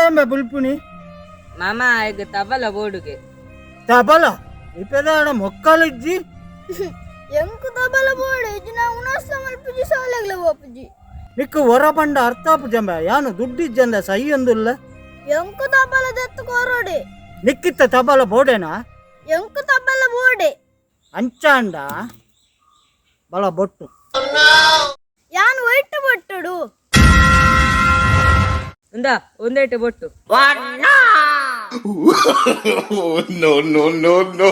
ಆಡಂಬೆ ಬುಲ್ಪುನಿ. ಮಾಮ, ಆಯ್ಗ ತಬಲ ಬೋಡುಗೆ. ತಬಲ ಇಪೆದಾಡ ಮೊಕ್ಕಲಿಜ್ಜಿ. ಎಂಕು ತಬಲ ಬೋಡು ಇಜ್ಜಿನ ಉಣಸ್ತ ಮಲ್ಪುಜಿ, ಸಾಲೆಗ್ಲ ಪೋಪುಜಿ. ನಿಕ್ಕು ಹೊರ ಪಂಡ ಅರ್ಥ ಆಪುಜಂಬ, ಯಾನು ದುಡ್ಡಿಜ್ಜಂದ ಸೈಯೊಂದುಲ್ಲ. ಎಂಕು ತಬಲ ದತ್ತು ಕೊರೊಡೆ. ನಿಕ್ಕಿತ್ತ ತಬಲ ಬೋಡೆನಾ? ಎಂಕು ತಬಲ ಬೋಡೆ. ಅಂಚಾಂಡ ಬಲ ಬೊಟ್ಟು. ಯಾನ್ ಒಯ್ಟು ಬೊಟ್ಟುಡು. ಉಂದಾ, ಒಂದೇಟು ಬೊಟ್ಟು. No, no, no, no.